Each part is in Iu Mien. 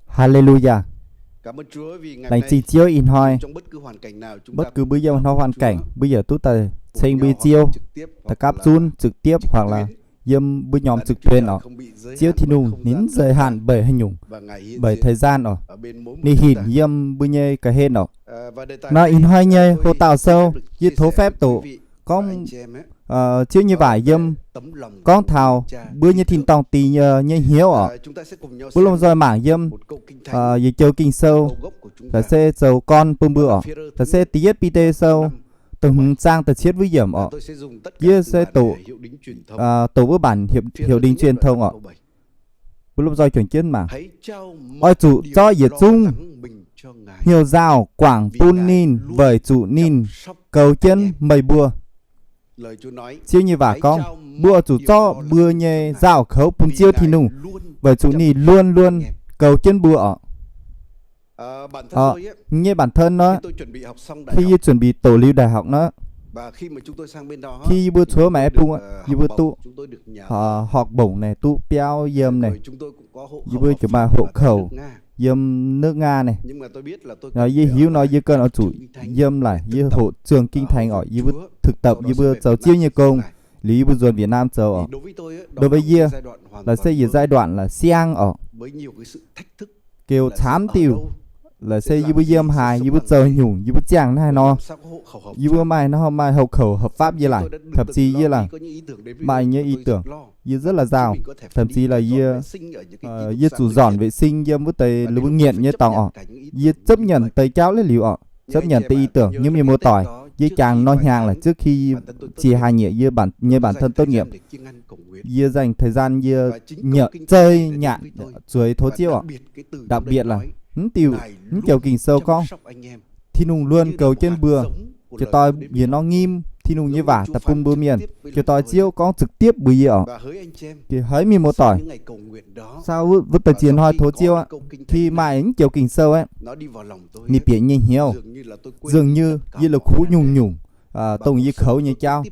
Haleluyaa. Laengz zingh Ziouv ih hnoi, bất cứ mbuo yiem haaix norm hoàn cảnh, mbuo yaac duqv daaih ceng mbuo nyei Ziouv, daaih gapv zunv trực tiếp hoặc là yiem mbuo nyei trực tuyến orqc. Ziouv Tin-Hungh ninh mv giới hạn bởi haaix nyungc, bởi thời gian orqc. Ninh hinc yiem mbuo nyei ga'hlen orqc. Nor ih hnoi nyei hoc dauh sou, yie tov phép doqc gorngv Ziouv nyei waac yiem, gorngv taux mbuo nyei tin-dorngh dingc nyei hnyouv orqc. Mbuo lomh nzoih mangc yiem yietc joux Ging-Sou, laaix se zoux gorn bun mbuo orqc. Laaix se da'yietv Bide Sou da'hmz zaang da'cietv wuov yiemc orqc. Yie se doqc, doqc wuov bản Hiệu Đính Truyền Thông orqc. Mbuo lomh nzoih juangc jienv mangc. Oix zuqc zorqv yietc zungv hnyouv nzaaux guangc bun ninh weic zuqc ninh goux jienv meih mbuo. Ziouv nyei waac gorngv, mbuo oix zuqc zorqv mbuo nyei nzaaux kouv bun Ziouv Tin-Hungh, weic zuqc ninh luôn luôn goux jienv mbuo orqc. Nyei bản thân nor, khi yie chuẩn bị doqc liuz đại học nor, khi yie mbuo cuotv maiv bung, yie mbuo duqv học bổng naaic, duqv biauv yiem naaic, yie mbuo ziouc maaih hộ khẩu yiem nước Nga naaic. Yie hiuv nor yie ganh oix zuqc yiem laic yie hoqc trường kinh thánh orqc, yie mbuo thực tập, yie mbuo zoux Ziouv nyei gong, liuz yie mbuo nzuonx Việt Nam zoux orqc. Đối với yie, laaix se yietc giai đoạn là siang orqc, geux camv diuh. Laaix se yie mbuo yiem haaix, yie mbuo zoux nyungc, yie mbuo ziangh naaiv nor, yie mbuo maaih nor maaih hộ khẩu hợp pháp yie laic, thậm chí yie laic maaih nyei ý tưởng, yie rất là giàu, thậm chí là yie, yie zuqc nzornc vệ sinh yiem wuov deix lungh nghietc nyei dorngx orqc. Yie chấp nhận deix jauv laiv liuz orqc, chấp nhận deix ý tưởng, nhưng mienh muoz-doic, yie jangx nor hnyangx laic, trước khi ziex hai nghìn yie bản, nyei bản thân tốt nghiệp, yie dành thời gian yie nyiemc zei nyanc zueiz tov Ziouv orqc. Đặc biệt là mv diuh, mv joux Ging-Sou gorngv, Tin-Hungh luôn goux jienv mbuo. Jiex doix yietc norm nyim Tin-Hungh nyei waac daaih bun mbuo mienh, jiex doix Ziouv gorngv trực tiếp mbuox yie orqc. Haiz mienh muoz-doic, sau wuov deix ziex hnoi tov Ziouv aqv, khi maaih mv joux Ging-Sou aqv, ninh bieqc nyei hnyouv, dường như yie la'kuqv nyungc-nyungc dongh yie kouv nyei jauv.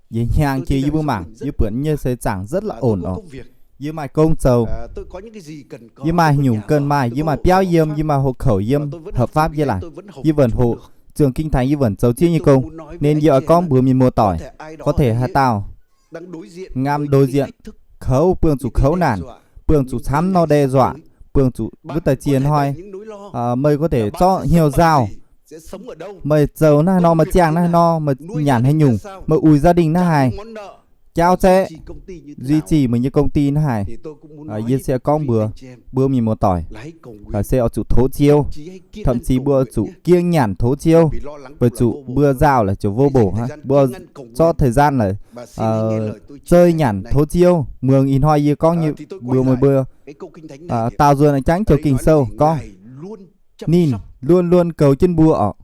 Yie hnyangx jiex yie mbuo mangc, yie buatc nyei seix zaangc rất là ổn orqc. Yie maaih gong zoux, yie maaih haaix nyungc ganh maaih, yie maaih biauv yiem, yie maaih hộ khẩu yiem, hợp pháp yie laic, yie vẫn hoqc trường kinh thánh, yie vẫn zoux Ziouv nyei gong. Nên yie oix gorngv mbuox mienh muoz-doic, có thể haaix dauh ngam đối diện, kouv, buangh zuqc kouv naanc, buangh zuqc camv nor đe dọa, buangh zuqc wuov deix ziex hnoi, meih có thể zorqv hnyouv nzaaux, meih zoux naaiv nor, meih ziangh naaiv nor, meih nyanc haaix nyungc, meih uix gia đình naaiv haaix, jauv zaeqv, duy trì meih nyei công ty naaiv haaix. Yie se gorngv mbuox mbuo mienh muoz-doic, laaix se oix zuqc tov Ziouv, thậm chí mbuo zuqc gieng nyanc tov Ziouv, weic zuqc mbuo nzaaux laic ziouc vô bổ aqv. Mbuo zorqv thời gian laic zei nyanc tov Ziouv. Muangx ih hnoi yie gorngv nyei mbuox meih mbuo, daaux nzuonx jangv joux Ging-Sou gorngv, ninh luôn luôn goux jienv mbuo orqc.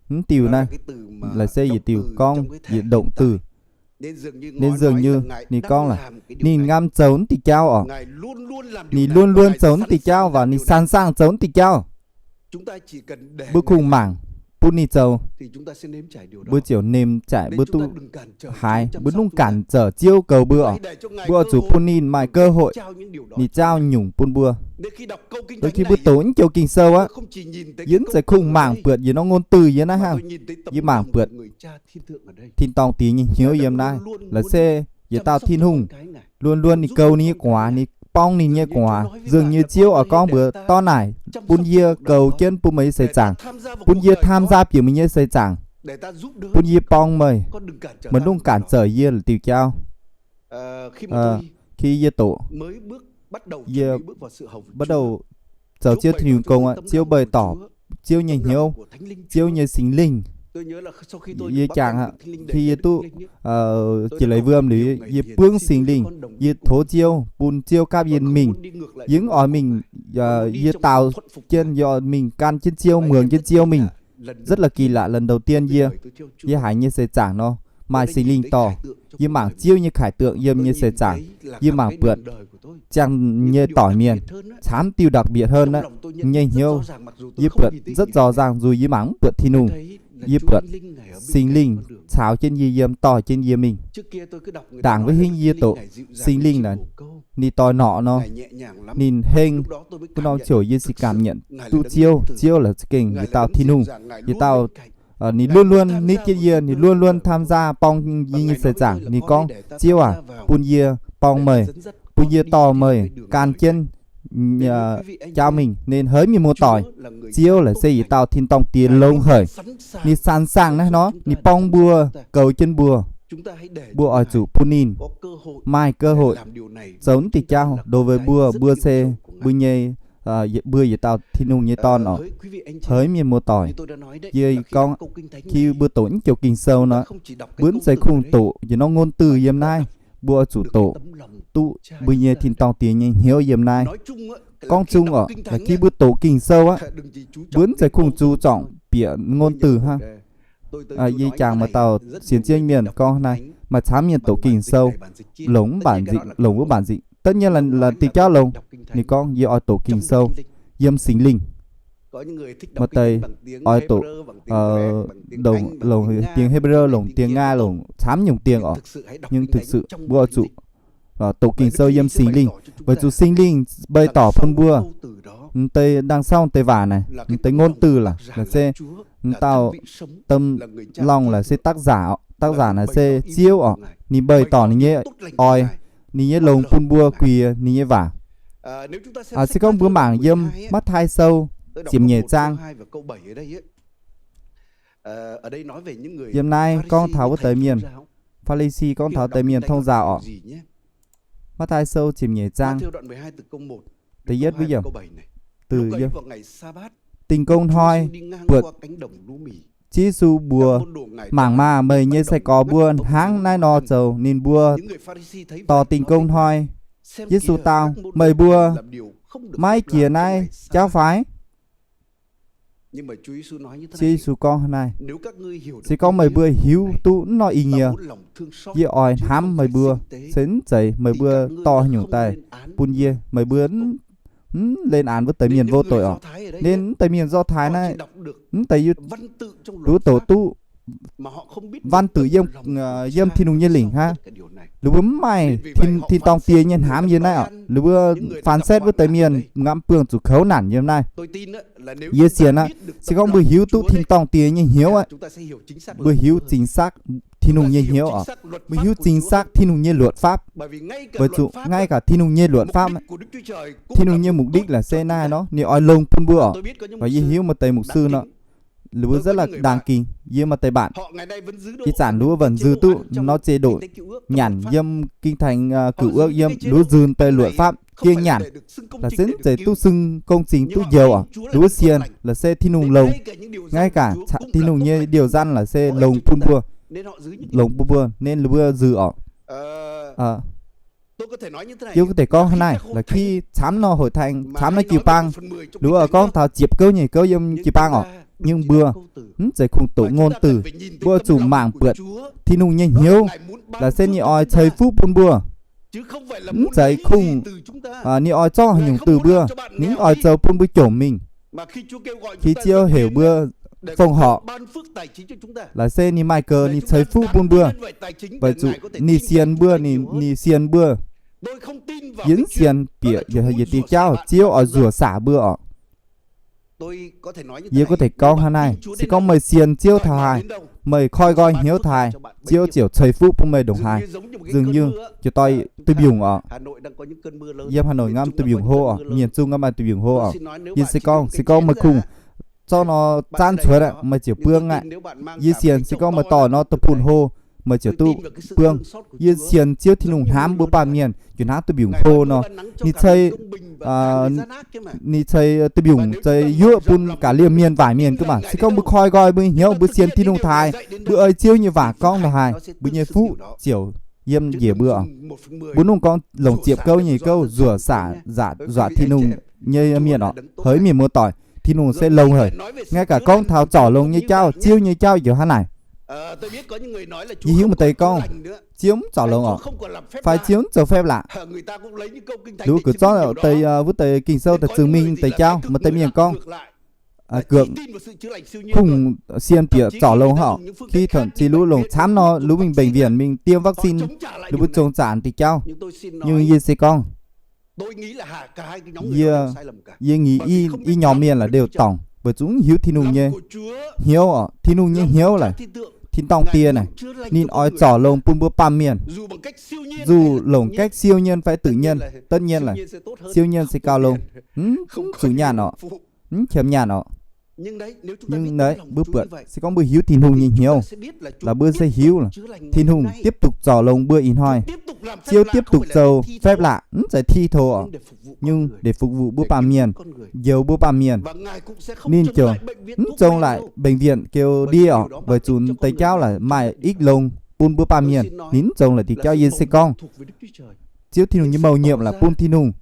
Mv diuh naaiv, laaix se yietc diuh gorngv yietc động từ. Nên dường như ninh gorngv laaix ninh ngam zoux mv diuh jauv orqc. Ninh luôn luôn zoux mv diuh jauv và ninh sẵn sàng zoux mv diuh jauv. Mbuo kungx mangc bun ninh zoux, mbuo ziouc nemmc jaic, mbuo duqv haiz, mbuo mv cản trở Ziouv goux mbuo orqc. Mbuo oix zuqc bun ninh maaih cơ hội, ninh jauv nyungc bun mbuo. Khi mbuo doqc mv joux Ging-Sou aqv, yie mv zeiz kungx mangc buatc yietc norm ngôn từ yiem naaiv hnangv. Yie mangc buatc tin-dorngh diex nyei hnyouv yiem naaiv. Laaix se yietc dauh Tin-Hungh luôn luôn ninh goux ninh nyei gu'nguaaz, ninh borng ninh nyei gu'nguaaz. Dường như Ziouv oix gorngv mbuox dorn naaic, bun yie goux jienv bun meih nyei seix zaangc, bun yie tham gia bieqc meih nyei seix zaangc, bun yie borng meih. Meih mv cản trở yie la'diuh jauv. Khi yie doqc, yie bắt đầu zoux Ziouv Tin-Hungh gong aqv, Ziouv bày tỏ Ziouv nyei hnyouv, Ziouv nyei Singx Lingh. Yie jangx aqv, khi yie duqv jiex leiz wuom liuz, yie buangv Singx Lingh, yie tov Ziouv, bun Ziouv gapv yie mingh. Yie mv oix mingh, yie daaux jienv, yie oix mingh gan jienv Ziouv, muangx jienv Ziouv mingh. Rất là kỳ lạ, lần đầu tiên yie, yie haiz nyei seix zaangc nor maaih Singx Lingh dorh yie mangc Ziouv nyei khải tượng yiem nyei seix zaangc. Yie mangc buatc ziangh nyei doic mienh, camv diuh đặc biệt hơn aqv, nyei hnyouv. Yie buatc rất rõ ràng dù yie mangc mv buatc Tin-Hungh. Yie buatc Singx Lingh caux jienv yie yiem, dorh jienv yie mingh. Ndaangc wuov hingv yie doqc Singx Lingh naaic, ninh doix-norqc nor, ninh heng. Wuov norm ziouc yie se cảm nhận duqv Ziouv, Ziouv laaix za'gengh yietc dauh Tin-Hungh, yietc dauh, ninh luôn luôn nitv jienv yie, ninh luôn luôn tham gia borng yie nyei seix zaangc. Ninh gorngv, Ziouv aac, bun yie borng meih, bun yie dorh meih gan jienv jaau mingh. Ninh haiz mienh muoz-doic, Ziouv laaix se yietc dauh tin-dorngh Diex longx haic. Ninh sẵn sàng naaiv nor, ninh borng mbuo, goux jienv mbuo. Mbuo oix zuqc bun ninh maaih cơ hội zoux naaiv diuh jauv. Đối với mbuo, mbuo se mbuo nyei, mbuo yietc dauh Tin-Hungh nyei dorn oc. Haiz mienh muoz-doic, yie gorngv, khi mbuo doqc naaiv joux Ging-Sou nor, mbuo mv zeiz kungx doqc yietc norm ngôn từ yiem naaiv. Mbuo oix zuqc doqc duqv mbuo nyei tin-dorngh Diex nyei hnyouv yiem naaiv. Gorngv zung oc, laaix khi mbuo doqc Ging-Sou aqv, mbuo mv zeiz kungx zuqc zorngc bieqc ngôn từ hnangv. Yie jangx maaih dauh sienx Ziouv mienh gorngv naaiv, maaih camv mienh doqc Ging-Sou longc mv bản dịch, longc wuov bản dịch. Tất nhiên là, là diuh jauv longx. Ninh gorngv, yie oix doqc Ging-Sou yiem Singx Lingh. Maaih deix oix doqc longc, longc tiếng Hebrew, longc tiếng Nga, longc camv nyungc tiếng oc. Nhưng thực sự mbuo oix zuqc doqc Ging-Sou yiem Singx Lingh, weic zuqc Singx Lingh bày tỏ bun mbuo, mv deix đằng sau deix waac naaic, mv deix ngôn từ laaix, laaix se mv dauh tâm lòng laaix se tác giả, tác giả naaic se Ziouv oc. Ninh bày tỏ ninh nyei oix, ninh nyei longx bun mbuo quỳ ninh nyei waac. Se gorngv mbuo mangc yiem Matv^tai Sou ziepc nyeic zaang, yiem naaiv gorngv taux wuov deix mienh, Pha-li-si gorngv taux deix mienh thông già oc. Matv^tai Sou ziepc nyeic zaang, da'yietv wuov yiemc, từ, dingh gong hnoi, buatc Ziouv Yesu mbuox mangc maah, meih nyei sai-gorx mbuo hnangv naaiv nor zoux. Ninh mbuo dorh dingh gong hnoi, Yesu dau, meih mbuo maiv jiex naaiv jauv fai? Ziouv Yesu gorngv naaiv, se gorngv meih mbuo hiuv duqv naaiv norm ih nyiex, yie oix hnamv meih mbuo, se mv zeiz meih mbuo dorh haaix nyungc daaih bun yie. Meih mbuo mv lên án wuov deix mienh vô tội oc. Nên wuov deix mienh Do Thái naaiv, mv deix luov doqc duqv văn tự yiem, yiem Tin-Hungh nyei lingc hnangv. Ninh mbuo mv maaih tin, tin-dorngh Diex nyei hnamv yiem naaiv oc. Ninh mbuo phán xét wuov deix mienh ngắm buông zuqc kouv nản yiem naaiv. Yie sienx aqv, se gorngv mbuo hiuv duqv tin-dorngh Diex nyei hnyouv aqv, mbuo hiuv chính xác Tin-Hungh nyei hnyouv oc. Mbuo hiuv chính xác Tin-Hungh nyei luật pháp. Weic zuqc ngay cả Tin-Hungh nyei luật pháp, Tin-Hungh nyei mục đích laaix se naaiv nor, ninh oix longx bun mbuo oc. Và yie hiuv maaih deix mục sư nor, ninh mbuo rất là đáng kính, yiem maaih deix bản. Ih zanc ninh mbuo vẫn giữ duqv nor chế độ nyanc yiem Kinh Thánh, Cựu Ước yiem, ninh mbuo giữ deix luật pháp kiêng nyanc. Laaix se mv zeiz duqv xưng công chính duqv njoux oc. Ninh mbuo sienx laaix se Tin-Hungh longx. Ngay cả Tin-Hungh nyei điều răn laaix se longx bun mbuo, longx bun mbuo nên ninh mbuo giữ oc. Yie có thể gorngv hnangv naaiv, laaix khi camv nor hội thánh, camv nor jiu-baang, ninh mbuo gorngv taux ziepc gouv nyei gouv yiem jiu-baang oc. Nhưng mbuo mv zeiz kungx doqc ngôn từ. Mbuo zuqc mangc buatc Tin-Hungh nyei hnyouv, laaix se ninh oix ceix fuqv bun mbuo. Mv zeiz kungx ninh oix zorqv haaix nyungc từ mbuo. Ninh mv oix zoux bun mbuo jomc mingh. Khi Ziouv heuc mbuo phòng họ, laaix se ninh maaih geux ninh ceix fuqv bun mbuo. Weic zuqc ninh sienx mbuo, ninh, ninh sienx mbuo. Yie mv sienx bieqc yietc diuh jauv Ziouv oix nzuoqc saac mbuo oc. Yie có thể gorngv hnangv naaiv, se gorngv meih sienx Ziouv taux haaix, meih koi nqoi hnyouv taux haaix, Ziouv ziouc ceix fuqv bun meih ndongc haaix. Dường như jiex doix deic-bung oc. Yiem Hà Nội ngắm deic-bung hlo oc, miền Trung ngắm maaih deic-bung hlo oc. Yie se gorngv, se gorngv meih kungx zorqv nor zaanv cuotv aqv, meih ziouc buangv aqv. Yie sienx se gorngv meih dorh nor deic-bung hlo, meih ziouc duqv buangv. Yie sienx Ziouv Tin-Hungh hnamv mbuo baamh mienh jiex hnangv deic-bung hlo nor. Ninh ceix, ninh ceix deic-bung ceix yuoqv bun gaax liemh mienh waaic mienh gaax maah. Se gorngv mbuo koi nqoi mbuo hnyouv, mbuo sienx Tin-Hungh taux haaix, mbuo ei Ziouv nyei waac gorngv taux haaix, mbuo nyei fuqv ziouc yiem njiec mbuo. Mbuo mv dungx gorngv longc ziepc gouv nyei gouv nzuoqc saac, nzuoqc Tin-Hungh nyei mienh oc. Haiz mienh muoz-doic, Tin-Hungh se longx haic. Ngay cả gorngv taux zorc longx nyei jauv, Ziouv nyei jauv yaac hnangv naaic. Yie hiuv maaih deix gorngv, Ziouv mv zorc longx oc, fai Ziouv mv zoux phép lạ. Ninh mbuo zorqv deix, wuov deix Ging-Sou daaih chứng minh deix jauv, maaih deix mienh gorngv, Hungh sien bieqc zorc longx haic. Khi taux zinh luv longc camv nor, luv mingh bệnh viện mingh tiêm vaccine, ninh mbuo zong zanc diuh jauv. Nhưng yie se gorngv, yie, yie nyiemz i, i nyormh mienh la'deuv dorngc, weic zuqc mv hiuv Tin-Hungh nyei hnyouv oc. Tin-Hungh nyei hnyouv la'tinx dorngh die naaic, ninh oix zorc longx bun mbuo baamh mienh. Dù longc cách siêu nhiên fai tự nhiên, tất nhiên là siêu nhiên se gauh longx, mv zuqc nyaanh oc, mv qiemx nyaanh oc. Nhưng naaiv mbuo buatc, se gorngv mbuo hiuv Tin-Hungh nyei hnyouv, la'mbuo se hiuv Tin-Hungh tiếp tục zorc longx mbuo ih hnoi. Ziouv tiếp tục zoux phép lạ, mv zeiz thi thố oc, nhưng để phục vụ mbuo baamh mienh, njoux mbuo baamh mienh. Ninh ziouc mv zong laaic bệnh viện kêu đi oc, weic zuqc deix jauv la'maaih ích lông bun mbuo baamh mienh. Ninh mv zong laaic diuh jauv. Yie se gorngv, Ziouv Tin-Hungh nyei mầu nhiệm la'bun Tin-Hungh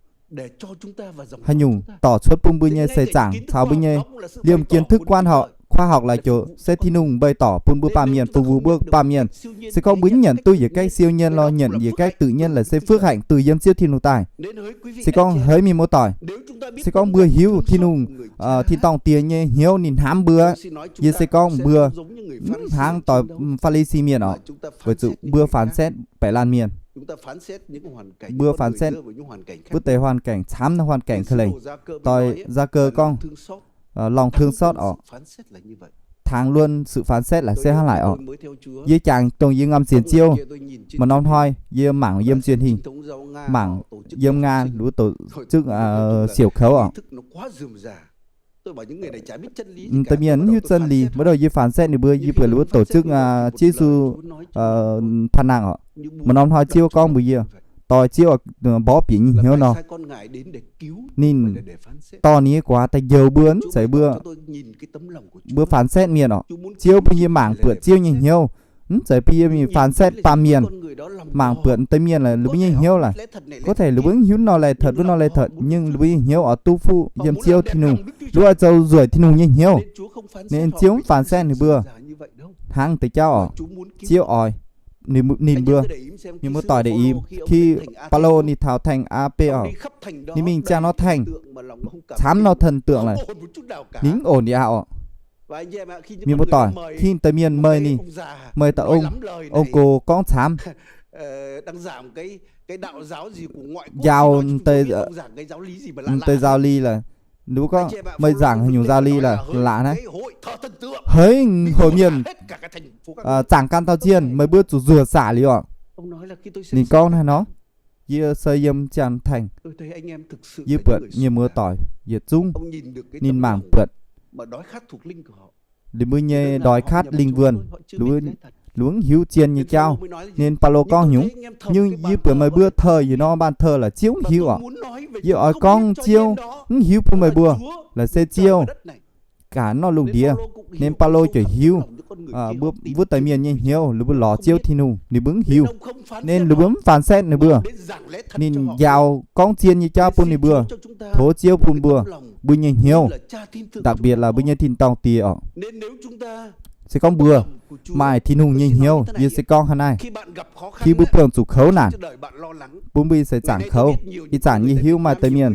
haaix nyungc dorc cuotv bun mbuo nyei seix zaangc caux mbuo nyei liemh kiến thức khoa học, khoa học la'jouc se Tin-Hungh bày tỏ bun mbuo baamh mienh, phục vụ mbuo baamh mienh. Se gorngv mbuo nyienc duqv yietc cách siêu nhiên lorz nyienc yietc cách tự nhiên la'se phước hạnh từ yiem Ziouv Tin-Hungh daaih. Se gorngv haiz mienh muoz-doic, se gorngv mbuo hiuv Tin-Hungh, tin-dorngh die nyei hnyouv ninh hnamv mbuo, yie se gorngv mbuo hnangv doix Pha-li-si mienh oc, weic zuqc mbuo phán xét baeqc laanh mienh. Mbuo phán xét mbuo deix hoàn cảnh camv, hoàn cảnh ka'lengc. Doix Gia-cơ gorngv, lòng thương xót oc, tháng luôn sự phán xét la'se hnangv laaic oc. Yie jangx dongh yie ngamv sienx Ziouv, maaih norm hnoi yie mangc yiem truyền hình, mangc yiem Ngaa luov tổ chức siouc kouv oc. Deix mienh mv hiuv 真理, maiv douh yie phán xét ninh mbuo, yie buatc luov tổ chức Ziouv Yesu panh nangh oc. Maaih norm hnoi Ziouv gorngv mbuox yie, doix Ziouv mborqv bieqc nyei hnyouv nor, ninh dorh ninh nyei guaax daaih njoux mbuo, mv zeiz mbuo, mbuo phán xét mienh oc. Ziouv bun yie mangc buatc Ziouv nyei hnyouv, mv zeiz bun yie mingh phán xét baamh mienh, mangc buatc deix mienh la'luv mbuo nyei hnyouv la'guov tengx luv mbuo hiuv nor laih taux, luv nor laih taux, nhưng luv mbuo nyei hnyouv oix duqv fuqv yiem Ziouv Tin-Hungh, luv oix zoux nzueic Tin-Hungh nyei hnyouv. Ninh Ziouv mv phán xét ninh mbuo hnangv deix jauv oc. Ziouv oix ninh mbuo, ninh mbuo doic deix i, khi Baulo ninh taux thành Aa^be oc, ninh mingh ziangh nor thành, camv nor thần tượng la'maah, ninh mv ổn aqv oc. Mienh muoz-doic, khi deix mienh mời ninh, mời taux ong, ong gox gorngv camv, njaaux deix giáo lý la'maah, ninh mbuo gorngv meih giảng haaix nyungc giáo lý la'maah, la'naaiv, heix hội mienh, giảng căn thao chiên, meih mbuo zuqc nzueic saac liuz oc. Ninh gorngv naaiv nor, yie se yiem ziangh thành, yie buatc mienh muoz-doic yietc zungv, ninh mangc buatc ninh mbuo nyei đói khát linh hồn, ninh mbuo mv hiuv zien nyei jauv. Ninh Baulo gorngv nyungc, nhưng yie buatc meih mbuo thờ ih nor bàn thờ la'maah Ziouv mv hiuv oc. Yie oix gorngv Ziouv mv hiuv bun meih mbuo, la'se Ziouv ganh nor lungh ndiev. Ninh Baulo ziouc hiuv wuov deix mienh nyei hnyouv, ninh mbuo lorz Ziouv Tin-Hungh ninh mbuo mv hiuv, ninh mbuo mv phán xét ninh mbuo. Ninh njaaux gorngv zien nyei jauv bun ninh mbuo, tov Ziouv bun mbuo, mbuo nyei hnyouv, đặc biệt là mbuo nyei tin-dorngh die oc. Se gorngv mbuo maaih Tin-Hungh nyei hnyouv, yie se gorngv hnangv naaiv, khi mbuo buangh zuqc kouv naanc, bun mbuo ih seix zaangc kouv, ih zanc yie hiuv maaih deix mienh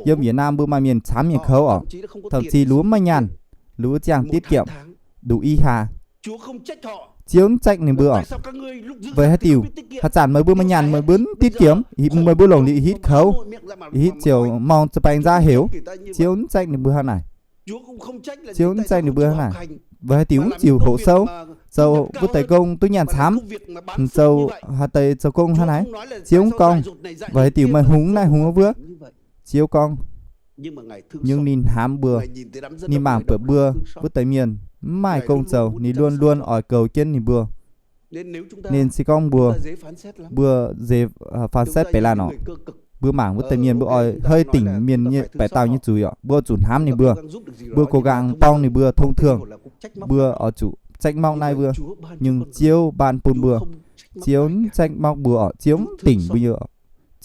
yiem Việt Nam mbuo maaih mienh camv nyei kouv oc, thậm chí luov maiv nyaanh, luov ziangh tiết kiệm, nduqc i hlaax. Ziouv mv zaeqv ninh mbuo oc. Weic haaix diuc? Haaix zanc meih mbuo maaih nyaanh meih mbuo mv tiết kiệm, meih mbuo longc liuz ih hitv kouv, ih hitv ziouc mong za'baeng nzaav heuc. Ziouv mv zaeqv ninh mbuo hnangv naaic. Ziouv mv zaeqv ninh mbuo hnangv naaic. Weic haaix diuc mv ziux hopv sou, zoux wuov deix gong duqv nyaanh camv, zoux haaix deix zoux gong hnangv naaic. Ziouv mv gorngv, weic haaix diuc meih hungx naaiv hungx wuov? Ziouv gorngv, nhưng ninh hnamv mbuo. Ninh mangc buatc mbuo wuov deix mienh mv maaih gong zoux, ninh luôn luôn oix goux jienv ninh mbuo. Nên se gorngv mbuo, mbuo giấy phán xét baeqc laanh oc, mbuo mangc wuov deix mienh mbuo oix hei dingc mienh nyei baeqc dauh nyei zuiz oc, mbuo zuqc hnamv ninh mbuo. Mbuo cố gắng幫ninh mbuo thông thường, mbuo oix zuqc trách móc naaiv wuov, nhưng Ziouv ban bun mbuo. Ziouv mv trách móc mbuo oc, Ziouv mv dingc mbuo oc.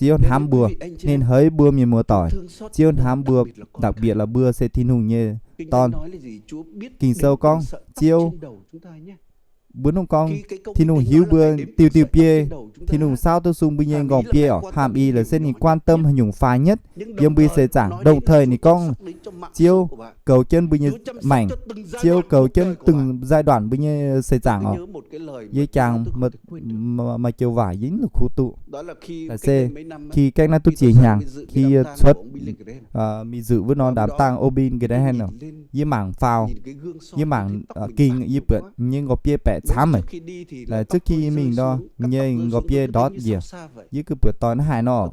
Ziouv hnamv mbuo, nên hei mbuo mienh muoz-doic, Ziouv hnamv mbuo, đặc biệt là mbuo se Tin-Hungh nyei dorn. Ging-Sou gorngv Ziouv Mbuo nungc gorngv Tin-Hungh hiuv mbuo diuh diuh biei. Tin-Hungh saauv duqv sung mbuo nyei nqorngv biei oc. Hnamv i lorqc se ninh quan tâm haaix nyungc faix nhất yiem mbuo nyei seix zaangc. Đồng thời ninh gorngv Ziouv goux jienv mbuo nyei maengc. Ziouv goux jienv từng giai đoạn mbuo nyei seix zaangc oc. Yie jangx maaih joux waac yie mv la'kuqv duqv. Laaix se khi gaengh naaiv duqv ziex hnyangx, khi yie cuotv mingh nzipc wuov norm đám tang Open Gate Hand, yie mangc faaux, yie mangc ging, yie buatc nyei nqorngv biei baeqc camv meih. Laaix trước khi mingh nor, nyei nqorngv biei ndortv njiec. Yie ganh buatc doix naaiv haaix nor.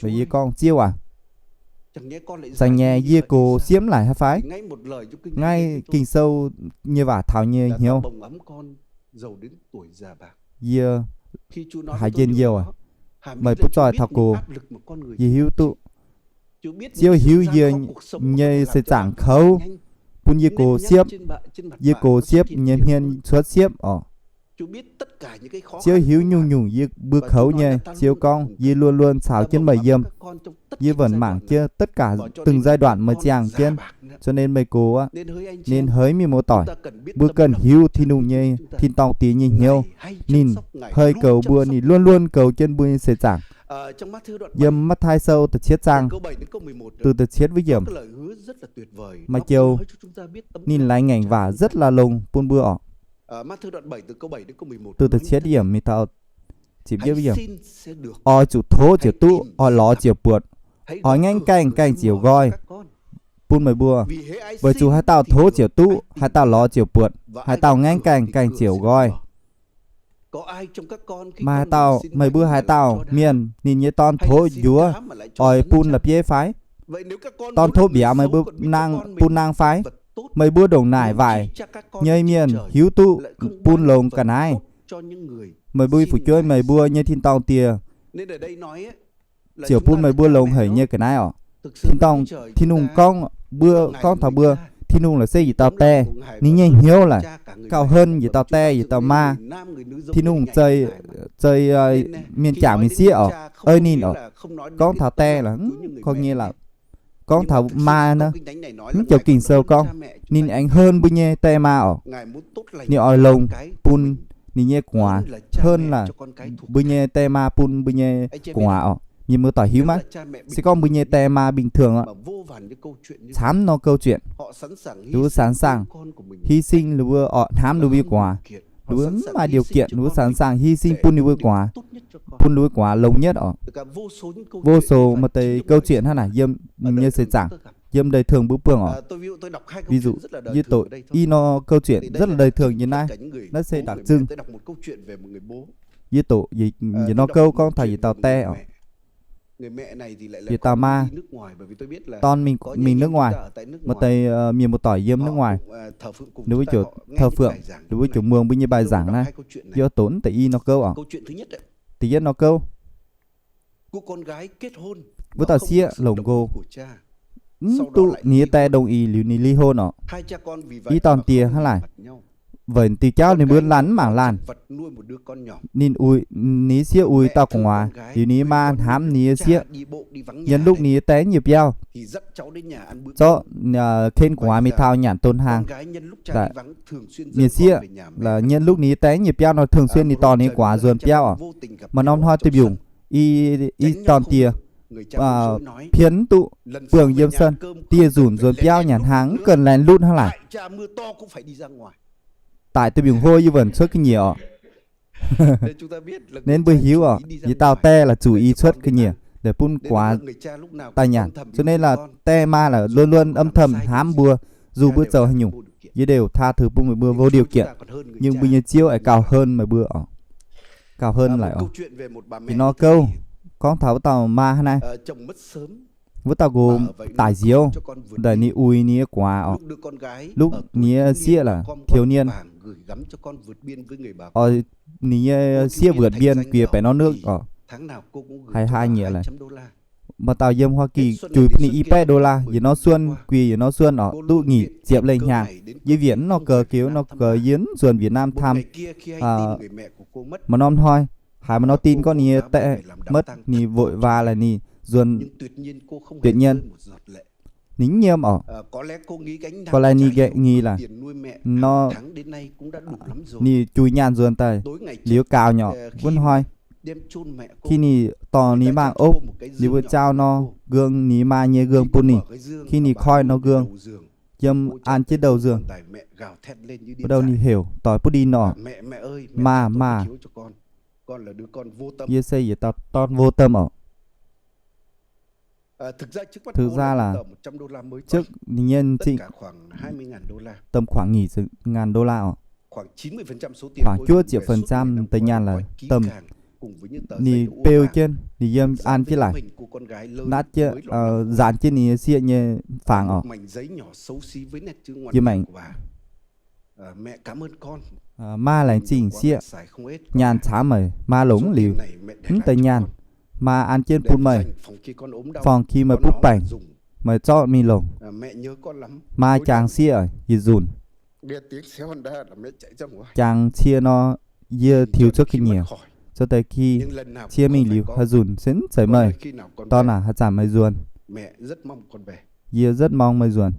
Yie gorngv, Ziouv aac, za'gengh yie gox siepv laic haaix fai? Naaiv Ging-Sou nyei waac taux nyei hnyouv. Yie haiz njien-youh, meih butv zoih taux gox. Yie hiuv duqv Ziouv hiuv yie nyei seix zaangc kouv, bun yie gox siepv. Yie gox siepv, nyei hmien cuotv siepv oc. Ziouv hiuv nyungc-nyungc yie mbuo kouv nyei. Ziouv gorngv, Yie luôn luôn caux jienv meih yiem. Yie vẫn mangc jienv tất cả từng giai đoạn meih ziangh jienv, cho nên meih gox aqv. Nên hỡi mienh muoz-doic, mbuo cần hiuv Tin-Hungh nyei, tin-dorngh diex nyei hnyouv. Ninh hei goux mbuo, ninh luôn luôn goux jienv mbuo nyei seix zaangc. Yiem Matv^tai Sou da'cietv zaang, da'cietv wuov yiemc, maaih joux ninh laengz ngaengc waac rất là longx bun mbuo oc. Da'cietv yiemc mingh taux ziepc yietv yiemc. Oix zuqc tov ziouc duqv, oix lorz ziouc buatc, oix ngaengv gaengh gaengh ziouc nqoi bun meih mbuo. Weic zuqc haaix dauh tov ziouc duqv, haaix dauh lorz ziouc buatc, haaix dauh ngaengv gaengh gaengh ziouc nqoi. Maaih haaix dauh, meih mbuo haaix dauh mienh ninh nyei dorn tov njuov, oix bun la'bieiv fai? Dorn tov mbiauz, meih mbuo bun naang fai? Meih mbuo ndongc naaic waaic nyei mienh hiuv duqv bun longx ga'naaiv. Meih mbuo fu'jueiv, meih mbuo nyei tin-dorngh diex ziouc bun meih mbuo longx haic nyei ga'naaiv oc. Tin-dorngh, Tin-Hungh gorngv, mbuo gorngv taux mbuo, Tin-Hungh la'siec yietc dauh die, ninh nyei hnyouv la'gauh henv yietc dauh die yietc dauh maa. Tin-Hungh zei, zei mienh jangc mienh sieqv oc, ei ninh oc. Gorngv taux die la'hmz korv nyei la'gorngv taux maa nor, mv joux Ging-Sou gorngv ninh aengx henv mbuo nyei die maa oc. Ninh oix longx bun ninh nyei gu'nguaaz henv la'mbuo nyei die maa bun mbuo nyei gu'nguaaz oc. Mienh muoz-doic hiuv maiv? Se gorngv mbuo nyei die maa bình thường oc, camv norm câu chuyện, ninh mbuo sẵn sàng hy sinh ninh mbuo oc, hnamv ninh mbuo nyei gu'nguaaz. Ninh mbuo mv maaih điều kiện, ninh mbuo sẵn sàng hy sinh bun ninh mbuo gu'nguaaz, bun ninh mbuo gu'nguaaz longx nhất oc. Vô số maaih deix câu chuyện hnangv naaic yiem ninh nyei seix zaangc, yiem đời thường mbuo buangh oc. Ví dụ, yie doqc i norm câu chuyện rất là đời thường nyei naaiv. Naaiv se đặc trưng. Yie doqc yietc norm gouv gorngv taux yietc dauh die oc. Yietc dauh maa, dorn mingh, mingh nước ngoài, maaih deix mienh muoz-doic yiem nước ngoài, ninh mbuo ziouc thờ phượng, ninh mbuo ziouc muangx mbuo nyei bài giảng naaiv. Yie doqc mv deix i norm gouv oc. Da'yietv norm gouv, wuov dauh sieqv longc nqox, mv duqv ninh nyei die đồng ý liuz ninh ly hôn oc. I dorn diex hnangv naaic, weic diuh jauv ninh mbuo laanh mv mangc laanh. Ninh uix, ninh sieqv uix dauh gu'nguaaz, liuz ninh maa hnamv ninh sieqv, nhấn lúc ninh die nyic biauv, zorqv khen gu'nguaaz mingh taux nyanc tôn hang. Ninh sieqv nhấn lúc ninh die nyic biauv nor thường xuyên ninh dorh ninh gu'nguaaz nzuonx biauv oc. Maaih norm hnoi deic-mbiungc, i, i dorn diex phienx duqv buangh yiem sân, dieh nzunc nzuonx biauv nyanc hnaangx mv ganh laengz lutv hnangv laaic. Daic deic-mbiungc hlo yie vẫn cuotv ga'nyiec oc. Nên mbuo hiuv oc, yietc dauh die la'zuqc i cuotv ga'nyiec, la'bun gu'nguaaz daaih nyanc. Cho nên là die maa la'luonx luonx âm thầm hnamv mbuo, dù mbuo zoux haaix nyungc, yie đều tha thứ bun meih mbuo vô điều kiện, nhưng mbuo nyei Ziouv aengx gauh hơn meih mbuo oc. Gauh hơn laic oc. Yietc norm gouv gorngv taux wuov dauh maa hnangv naaiv. Wuov dauh nqox daic nziouv, daaih ninh uix ninh nyei gu'nguaaz oc. Lúc ninh nyei sieqv là thiếu niên, ninh nyei sieqv vượt biên quieš baeqc norm nước oc, haiz haa nyiec laic. Maaih dauh yiem Hoa Kỳ juix bun ninh i baeqv đô la, yietc norm suôn quieix yietc norm suôn oc, duqv nyic ziepc lengh hnyangx. Yie wietc mv norm gouv, geuv norm gouv yie mv nzuonx Việt Nam thăm. Maaih norm hnoi haiz maaih norm tin gorngv ninh nyei die maiv, ninh vội vàng là ninh nzuonx tuyệt nhiên. ninh mv nyiemv orqc. Gorngv lai ninh gengh ngii laaix nor, ninh jui nyaanh nzuonx daaih liuz gaux nyei orqc. Wuov hnoi, khi ninh dorh ninh maa ov, ninh mbuo jauv nor, nqương ninh maa nyei nqương bun ninh. Khi ninh koi nor nqương, yiem an jienv đầu giường, bắt đầu ninh heuc doix butv đinh orqc. Maa, maa, yie se yietc dauh dorn vô tâm orqc. Thực ra là trước ninh nyei zingh tầm khoảng nghỉ ngàn đô la orqc. Khoảng juov ziepc phần trăm deix nyaanh laaix tầm ninh beu jienv, ninh yiem an jienv laic, natv jienv, nzaanx jienv ninh nyei sieqv nyei fangx orqc. Yie maengc maa laengz zingh sieqv, nyaanh camv meih maa longc mv liuz. Mv deix nyaanh maa an jienv bun meih, phòng khi meih butv baengc, meih zorqv mingh longc. Maa jangx sieqv, yie nzunc. Jangx cie nor, yie tiux cuotv ga'nyiec. Cuotv deix khi cie mingh liuz haih nzunc se mv zeiz meih. Dorn aac, haaix zanc meih nzuonx? Yie rất mong meih nzuonx.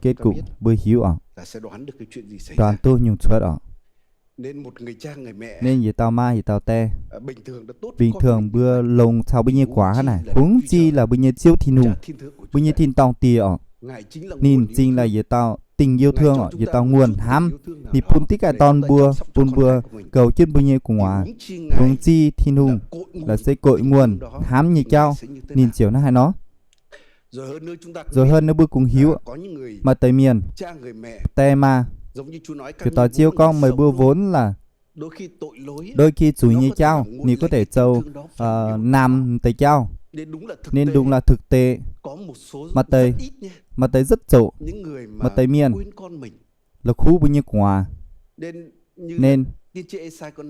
Kết cục mbuo hiuv orqc, đoán duqv nyungc cuotv orqc. Nên yietc dauh maa yietc dauh die, bình thường mbuo longx caux mbuo nyei guaax hnangv naaic, huống chi là mbuo nyei Ziouv Tin-Hungh, mbuo nyei tin-dorngh Die orqc. Ninh zingx là yietc dauh tình yêu thương orqc, yietc dauh nguồn hnamv. Ninh bun diqv gaaih dorn mbuo, bun mbuo goux jienv mbuo nyei gu'nguaaz. Huống chi Tin-Hungh là se cội nguồn hnamv nyei jauv, ninh ziouc hnangv haaix nor. Nzunc haaix ninh mbuo kungx hiuv, maaih deix mienh, die maa, ziouc doix Ziouv gorngv meih mbuo vốn là đôi khi zuiz nyei jauv, ninh có thể zoux, naamh deix jauv, nên đúng là thực tế. Maaih deix, maaih deix rất zoqc, maaih deix mienh la'kuqv mbuo nyei gu'nguaaz. Nên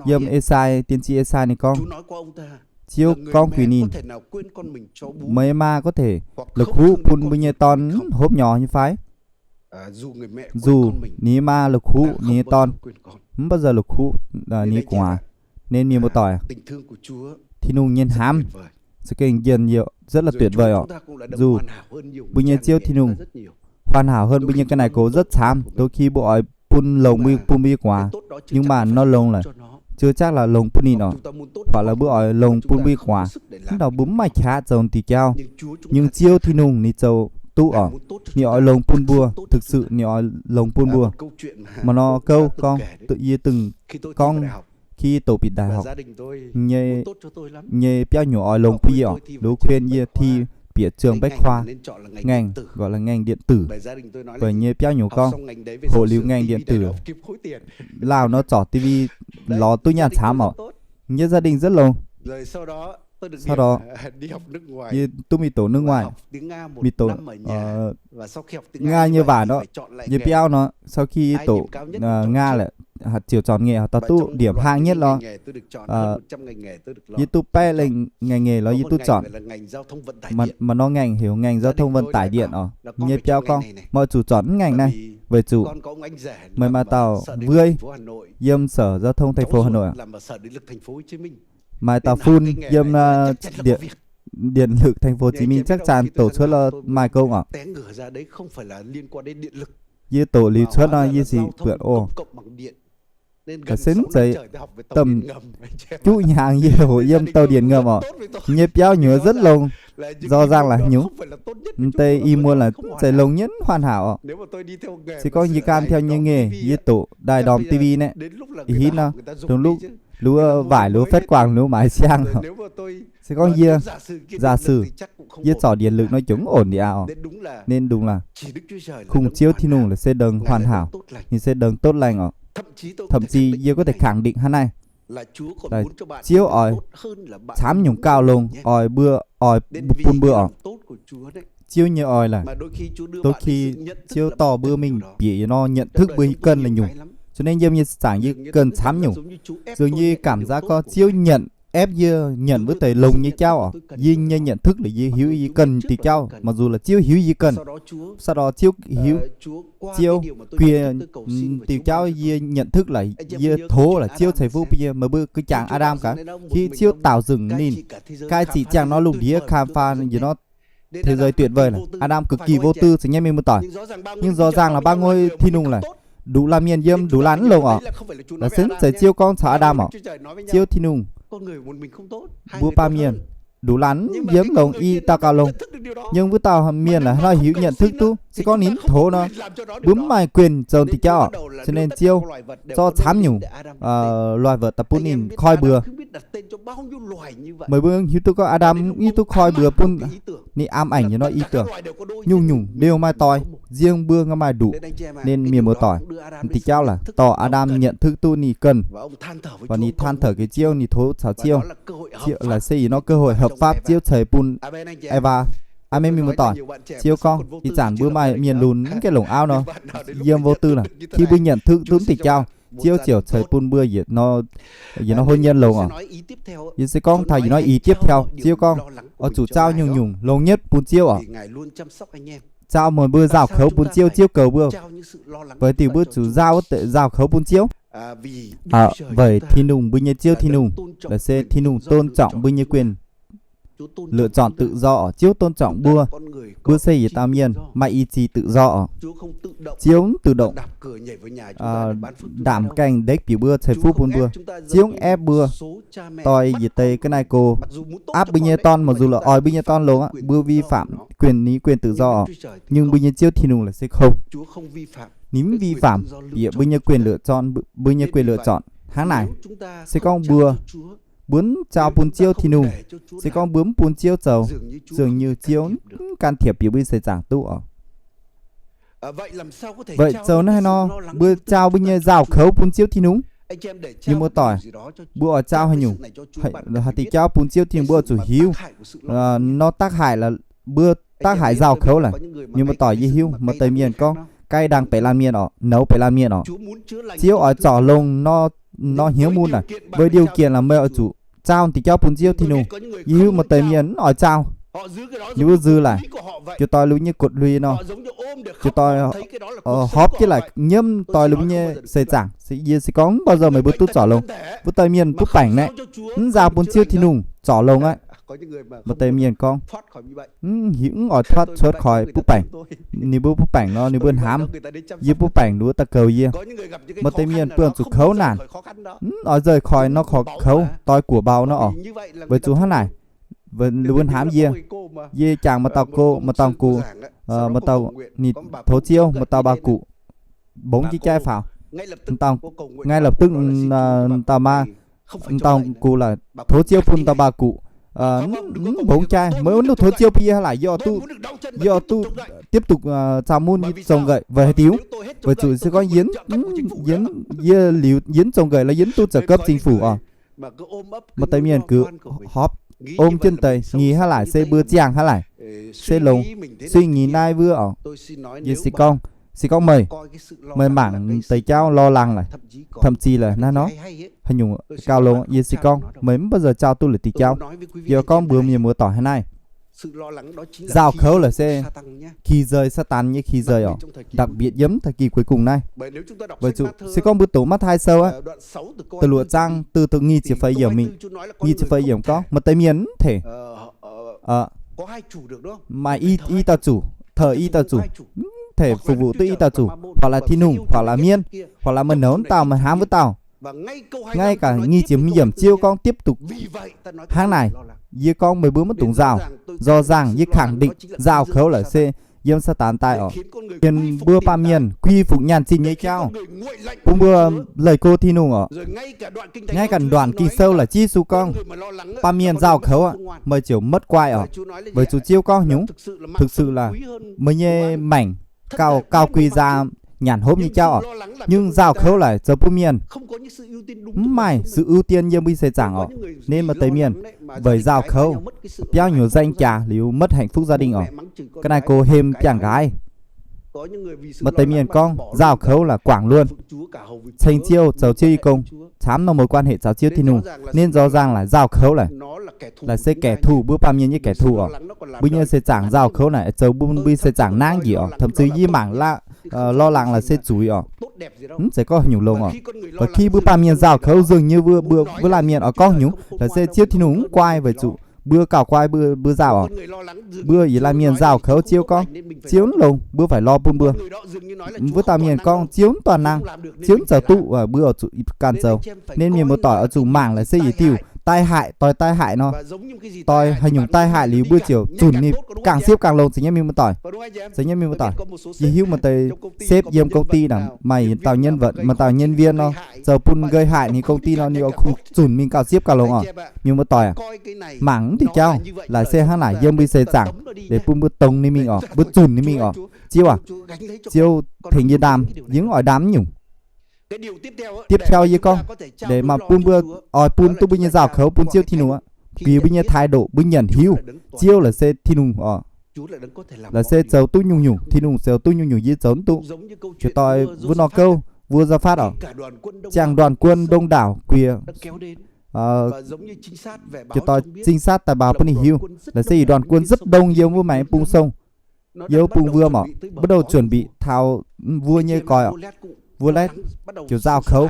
yiem Ê-sai, tiên tri Ê-sai ninh gorngv, Ziouv gorngv gux ninh, meih maa có thể la'kuqv bun mbuo nyei dorn hopv nyorx nyei fai? Dù ninh maa la'kuqv ninh nyei dorn, mv bao giờ la'kuqv ninh nyei gu'nguaaz. Nên mienh muoz-doic, Tin-Hungh nyei hnamv za'gengh njien-youh, rất là tuyệt vời orqc. Dù mbuo nyei Ziouv Tin-Hungh hoàn hảo hơn mbuo nyei ga'naaiv gox rất camv, đôi khi mbuo oix bun longx mbuo, bun mbuo nyei gu'nguaaz, nhưng mà nó longx là chưa chắc là longx bun ninh orqc. Hoặc là mbuo oix longx bun mbuo nyei gu'nguaaz, hnangv nor mbuo mv maaih qaqv zoux diuh jauv. Nhưng Ziouv Tin-Hungh ninh zoux duqv orqc. Ninh oix longx bun mbuo, thực sự ninh oix longx bun mbuo. Maaih norm gouv gorngv, yie dingh gorngv, khi yie doqc bieqc đại học, nyei biauv nyuoqc oix longx bun yie orqc, liuz khuyên yie thi bieqc trường bách khoa, ngành gọi là ngành điện tử. Weic nyei biauv nyuoqc gorngv, hoqc liuz ngành điện tử, lauh nor zorc ti vi lorz duqv nyaanh camv orqc. Yie gia đình rất longx. Sau đó yie duqv mingh doqc nước ngoài, mingh doqc Nga nyei waac nor. Yie biauv nor, sau khi yie doqc Nga lorqc, ziouc zornc ngeh haaix dauh duqv điểm hạng nhất lorqc. Yie duqv baeqv lengh ngành nghề lorqc, yie duqv zornc. Maaih norm ngành heuc ngành giao thông vận tải điện orqc. Yie biauv gorngv, meih zuqc zornc ngành naaiv, weic zuqc meih maaih dauh wuov yiem Sở Giao thông thành phố Hà Nội, maaih dauh fun yiem điện, điện lực thành phố Hồ Chí Minh chắc chắn doqc cuotv lo maaih gong orqc. Yie doqc liuz cuotv nor yie sic buatc oc, ga'sen zeiz, tâm juqv hnyangx yie hoqc yiem tàu điện ngầm orqc. Yie nyei biauv nyuoqc rất longx, rõ ràng là nhung, mv deix ih muonz là mv zeiz longx nyei, hoàn hảo orqc. Se gorngv yie gan theo yie nyei nghề, yie doqc đài đóm ti vi naaiv, ih hitv nor, dongh lúc luov vải luov phát quang luov maiv siang orqc. Se gorngv yie, giả sử, yie zorc điện lực nor jomc ổn diaqc orqc. Nên đúng là kungx Ziouv Tin-Hungh là se đấng hoàn hảo, ninh se đấng tốt lành orqc. Thậm chí yie có thể khẳng định hnangv naaiv, Ziouv oix camv nyungc gauh longx oix mbuo, oix bun mbuo orqc. Ziouv nyei oix là, đôi khi Ziouv dorh mbuo mingh bieqc yietc norm nhận thức mbuo cần là nhungc. Cho nên yiem yie zaangc yie cần camv nyungc. Dường như cảm giác có Ziouv nhận, ép yie nhận wuov deix longx nyei jauv orqc. Yie nyei nhận thức là yie hiuv yie cần diuh jauv, mặc dù là Ziouv hiuv yie cần. Sau đó Ziouv hiuv, Ziouv quyền diuh jauv yie nhận thức là yie tov là Ziouv ceix phúc bun yie. Meih mbuo ga'jangc Aa^ndam gaax, khi Ziouv tạo dựng ninh, cai trị ziang nor lungh ndiev khamh faanh yietc norm thế giới tuyệt vời lorqc. Aa^ndam cực kỳ vô tư, ceng nyei mienh muoz-doic. Nhưng rõ ràng là bác ngôi Tin-Hungh lorqc, nduqc laanh mienh yiem nduqc laanh mv longx orqc. Laaix se mv zeiz Ziouv gorngv caux Aa^ndam orqc. Ziouv Tin-Hungh, mbuo baamh mienh nduqc laanh mv yiem mv longx, i dauh gauh longx. Nhưng wuov dauh mienh laaix hnoi hiuv nhận thức duqv se gorngv ninh mv tov nor, mbuo mv maaih quyền zoux diuh jauv orqc. Cho nên Ziouv zorqv camv nyungc loài vật daaih bun ninh koi mbuox. Meih mbuo hiuv duqv gorngv Aa^ndam hiuv duqv koi mbuox bun ninh ám ảnh nor i tưởng. Nyungc-nyungc liouh maaih doix, riêng mbuo nga'hmien maaih nduqc. Nên mienh muoz-doic, diuh jauv laaix dorh Aa^ndam nhận thức duqv ninh cần. Và ninh than thở kei Ziouv, ninh tov caux Ziouv. Laaix se ih hnoi cơ hội hợp pháp Ziouv ceix bun Eva. Aamen, mienh muoz-doic. Ziouv gorngv ih zanc mbuo maaih mienh lunx mv gaengh longc auv nor, yiem vô tư lorqc, khi mbuo nhận thức duqv diuh jauv, Ziouv ziouc ceix bun mbuo yietc norm hôn nhân longx orqc. Yie se gorngv taux ih hnoi ý tiếp theo, Ziouv gorngv oix zuqc zaux nyungc-nyungc longx nhất bun Ziouv orqc. Zaux meih mbuo nzauh kouv bun Ziouv, Ziouv goux mbuo. Weic diuc mbuo zuqc nzauh, nzauh kouv bun Ziouv? Weic Tin-Hungh, mbuo nyei Ziouv Tin-Hungh, laaix se Tin-Hungh tôn trọng mbuo nyei quyền lựa chọn tự do orqc. Ziouv tôn trọng mbuo. Mbuo se yietc dauh mienh maaih ý chí tự do orqc. Ziouv mv tự động ndaamv gaengh ndekv bieqc mbuo, ceix fuqv bun mbuo. Ziouv mv ép mbuo. Doix yietc deix ga'naaiv-gox aqv mbuo nyei dorn, mặc dù là oix mbuo nyei dorn longx aqv, mbuo vi phạm quyền, ninh quyền tự do orqc. Nhưng mbuo nyei Ziouv Tin-Hungh laaix se không. Ninh mv vi phạm bieqc mbuo nyei quyền lựa chọn, mbuo nyei quyền lựa chọn hnangv naaic. Se gorngv mbuo, mbuo mv zaux bun Ziouv Tin-Hungh, se gorngv mbuo mv bun Ziouv zoux, dường như Ziouv mv can thiệp bieqc mbuo nyei seix zaangc duqv orqc. Weic zoux naaiv nor, mbuo zaux mbuo nyei nzauh kouv bun Ziouv Tin-Hungh. Mienh muoz-doic, mbuo oix zaux haaix nyungc, haaix diuh jauv bun Ziouv Tin-Hungh, mbuo oix zuqc hiuv nor tác hại là, mbuo tác hại nzauh kouv lorqc. Mienh muoz-doic, yie hiuv maaih deix mienh gorngv cay đắng bể lăn miệng orqc, nấu bể lăn miệng orqc. Ziouv oix zorc longx nor, nor hnyouv mun naaic, với điều kiện là meih oix zuqc zaux diuh jauv bun Ziouv Tin-Hungh. Yie hiuv maaih deix mienh mv oix zaux. Ninh mbuo nzauh laic, jiu toi lui nyei kuotv lui nor, jiu toi hopv jienv laic nyiemv toi lui nyei seix zaangc. Yie se gorngv mv baac zoux meih mbuo duqv zorc longx. Wuov deix mienh duqv baengc naaiv, mv nzauh bun Ziouv Tin-Hungh zorc longx aqv. Maaih deix mienh gorngv mv hiuv, mv oix thoát, thoát khỏi butv baengc. Ninh mbuo butv baengc nor ninh mbuo hnamv, yie butv baengc ninh mbuo daaih goux yie. Maaih deix mienh buangh zuqc kouv naanc, mv oix rời khỏi nor khỏi kouv, đói của bao nor orqc. Weic zuqc hnangv naaic, ninh mbuo hnamv yie. Yie jangx maaih dauh go, maaih dauh gux, maaih dauh ninh tov Ziouv, maaih dauh baac gux mbongv jienv jaiv faaux. Ngay lập tức, dauh maa, dauh gux laaix tov Ziouv bun dauh baac gux mv mbongv jaiv. Meih mv tov Ziouv bun yie hnangv naaic, yie oix duqv, yie oix duqv tiếp tục zaux mun zong ga'naaiv weic haaix diuc? Weic zuqc se gorngv yie, yie liuz yie mv zong ga'naaiv lorqc, yie mv duqv trợ cấp chính phủ orqc. Maaih deix mienh gux hopv, ôm jienv deix, ngih hnangv naaic se mbuo ziangh hnangv naaic, se longx, suy nghĩ naaiv wuov orqc. Yie se gorngv, se gorngv meih, meih mangc deix jauv lo lắng laic, thậm chí là naaiv nor, haaix nyungc gauh longx, yie se gorngv meih mv baac zoux zaux duqv la'dic jauv. Yie gorngv mbuox mienh muoz-doic hnangv naaiv, nzauh kouv lorqc se khi dời, Saadaan nyei khi dời orqc, đặc biệt yiem thời kỳ cuối cùng naaiv. Weic zuqc se gorngv mbuo doqc Matv^taai Sou aqv, da'luoqc zaang, từ, từ nyic ziepc feix yiemc mingh, nyic ziepc feix yiemc gorngv maaih deix mienh mv thể maaih i, i dauh zuqc, thờ i dauh zuqc, mv thể phục vụ duqv i dauh zuqc, hoặc là Tin-Hungh, hoặc là mienv, hoặc là meih nouz wuov dauh, meih hnamv wuov dauh. Ngay cả nyic ziepc hmz yiemc Ziouv gorngv tiếp tục hnangv naaic. Yie gorngv meih mbuo maiv dungx nzauh. Rõ ràng, yie khẳng định, nzauh kouv lorqc se yiem Saadaan daaih orqc, mienh mbuo baamh mienh quy phục nyaanh zinh nyei jauv, bun mbuo leih go Tin-Hungh orqc. Ngay cả đoạn Kinh Sâu là Giê-su gorngv, baamh mienh nzauh kouv aqv, meih ziouc maiv guai orqc. Weic zuqc Ziouv gorngv nyungc, thực sự là meih nyei maengc gauh, gauh quý giá nyanc hopv nyei jauv orqc. Nhưng nzauh kouv lorqc zoux bun mienh mv maaih sự ưu tiên yiem mbuo seix zaangc orqc. Nên maaih deix mienh weic nzauh kouv biauv nyuoz danh giá liuz mất hạnh phúc gia đình orqc. Ga'naaiv gox hemx biangh nqaaix. Maaih deix mienh gorngv nzauh kouv là quảng luôn, ceng Ziouv, zoux Ziouv nyei gong, camv norm mối quan hệ caux Ziouv Tin-Hungh. Nên rõ ràng là nzauh kouv lorqc, lorqc se kẻ thù, mbuo baamh mienh nyei kẻ thù orqc. Mbuo nyei seix zaangc nzauh kouv naaic zoux bun mbuo seix zaangc nangv njiec orqc, thậm chí yie mangc lo lắng lorqc se zuiz orqc. Mv zeiz gorngv haaix nyungc longx orqc. Weic khi mbuo baamh mienh nzauh kouv dường như mbuo, mbuo, mbuo laanh mienh oix gorngv haaix nyungc, lorqc se Ziouv Tin-Hungh mv guai weic zuqc Mbuo gauh guai mbuo, mbuo nzauh oc. Mbuo yietc laanh mienh nzauh kouv Ziouv gorngv, Ziouv mv longx, mbuo faix lorz bun mbuo. Wuov dauh mienh gorngv, Ziouv mv duqv nangv, Ziouv mv zoux duqv, mbuo oix zuqc ganh zoux. Nên mienh muoz-doic oix zuqc mangc laaix se yietc diuh tai haic, doix tai haic nor, doix haaix nyungc tai haic liuz mbuo ziouc zunc ninh gangh siepv gangh longx, zeiz nyei mienh muoz-doic. Zeiz nyei mienh muoz-doic. Yie hiuv maaih deix sếp yiem công ty naaic maaih dauh nhân viên, maaih dauh nhân viên nor, zoux bun nqei haic ninh công ty nor, ninh oix kungx zunc mingh gauh siepv gauh longx oc. Mienh muoz-doic, mangc mv diuh jauv laaix se hnangv naaic yiem mbuo seix zaangc, deix bun mbuo dongz ninh mingh oc, mbuo zunc ninh mingh oc. Ziouv aac, Ziouv tengx yie ndaam, yie mv oix ndaam mv nyungc. Tiếp theo yie gorngv, deix maaih bun mbuo oix bun duqv mbuo nyei nzauh kouv bun Ziouv Tin-Hungh aqv, bieqc mbuo nyei thái độ, mbuo nyanc hiuv Ziouv laaix se Tin-Hungh oc. Laaix se zoux duqv nyungc-nyungc, Tin-Hungh zoux duqv nyungc-nyungc yie zoux mv duqv. Ziouc doix wuov nor gouv, vua Josaphat oc, ziangh đoàn quân đông đảo guiex, ziouc doix trinh sát daaih mbaaux bun ninh hiuv, laaix se ih đoàn quân rất đông yiem wuov maengx bung sông, yiem wuov bung wuom oc, bắt đầu chuẩn bị taux vua nyei koiv oc. Vua Letv ziouc nzauh kouv,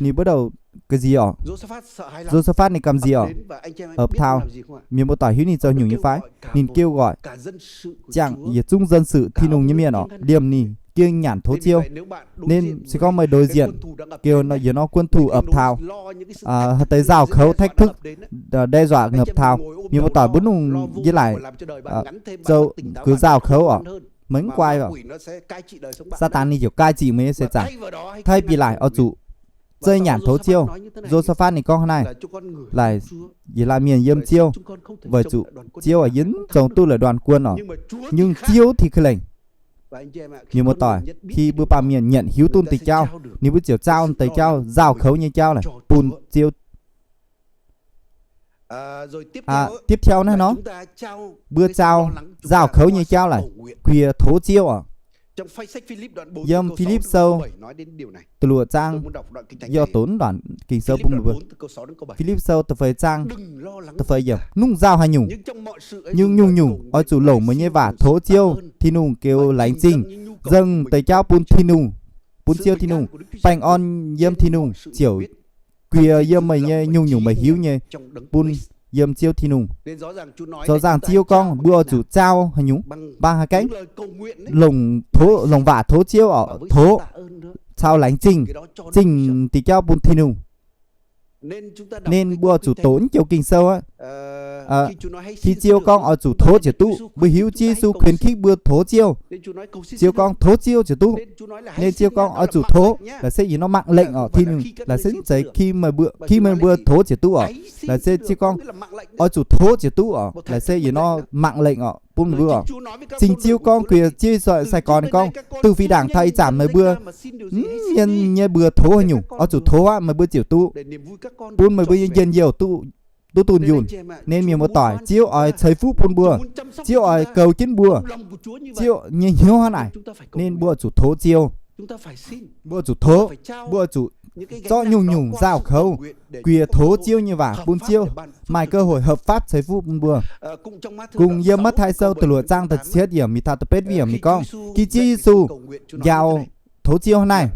ninh bắt đầu ga'nziex oc. Josaphat ninh gamh nziex oc, ov taux, mienh muoz-doic hiuv ninh zoux nyungc nyei fai? Ninh kêu gọi ziangh yietc zungv dân sự Tin-Hungh nyei mienh oc, liemh ninh gengh nyanc tov Ziouv. Nên se gorngv meih đối diện kêu nor, yie nor quân thù ập taux, haaix deix nzauh kouv thách thức, đe dọa ập taux, mienh muoz-doic mbuo nungc yie laaic zoux gux nzauh kouv oc, meih mv guai oc, Saadaan ninh ziouc cai trị meih nyei seix zaangc. Thay vì laaic oix zuqc zeiz nyanc tov Ziouv. Josaphat ninh gorngv hnangv naaiv, laaic yietc laanh mienh yiem Ziouv, weic zuqc Ziouv aac, yie mv zoux duqv laaix đoàn quân oc, nhưng Ziouv thì kêu lệnh. Mienh muoz-doic, khi mbuo baamh mienh nyanc hiuv duqv deix jauv, ninh mbuo ziouc zaau deix jauv, nzauh kouv nyei jauv laaic bun Ziouv. Tiếp theo naaiv nor, mbuo zaau nzauh kouv nyei jauv laaic guiex tov Ziouv oc. Yiem Fi^lipv Sou da'luoqc zaang, yie oix doqc mv luonc Ging-Sou bun mbuo. Fi^lipv Sou da'feix zaang, da'feix yiemc, nungc nzauh haaix nyungc, nhưng nyungc-nyungc oix zuqc longc meih nyei waac tov Ziouv Tin-Hungh geux laengz zingh, nzengc deix jauv bun Tin-Hungh, bun Ziouv Tin-Hungh. Baengh orn yiem Tin-Hungh ziouc guiex yiem meih nyei nyungc-nyungc meih hiuv nyei, bun yiem Ziouv Tin-Hungh. Zoux nzangc Ziouv gorngv mbuo oix zuqc zaau haaix nyungc, mbaang haaix gaengh, longc waac tov Ziouv oc, tov caux laengz zingh, zingh deix jauv bun Tin-Hungh. Nên mbuo oix zuqc doqc naaiv joux Ging-Sou aqv. Khi Ziouv gorngv oix zuqc tov ziouc duqv, mbuo hiuv Ziouv Yesu khuyến khích mbuo tov Ziouv. Ziouv gorngv tov Ziouv ziouc duqv. Nên Ziouv gorngv oix zuqc tov, laaix se yie nor mạng lệnh oc, Tin-Hungh, laaix se mv zeiz khi meih mbuo, khi meih mbuo tov ziouc duqv oc. Laaix se Ziouv gorngv oix zuqc tov ziouc duqv oc, laaix se yie nor mạng lệnh oc, bun mbuo oc. Cing Ziouv gorngv guiex Ziouv sai-gorx ninh gorngv, da'feix ndaangc taux ih zanc meih mbuo mv nyei mbuo tov haaix nyungc, oix zuqc tov aqv, meih mbuo ziouc duqv, bun meih mbuo nyei njien-youh duqv dunh yunh. Nên mienh muoz-doic, Ziouv oix ceix fuqv bun mbuo. Ziouv oix goux jienv mbuo. Ziouv nyei hnyouv hnangv naaic, nên mbuo zuqc tov Ziouv. Mbuo zuqc tov, mbuo zuqc zorqv nyungc-nyungc nzauh kouv guiex tov Ziouv nyei waac bun Ziouv maaih cơ hội hợp pháp ceix fuqv bun mbuo. Kungx yiem Matv^tai Sou da'luoqc zaang da'cietv yiemc mingh taux da'betv yiemc ninh gorngv, khi Ziouv Yesu njaaux tov Ziouv hnangv naaic,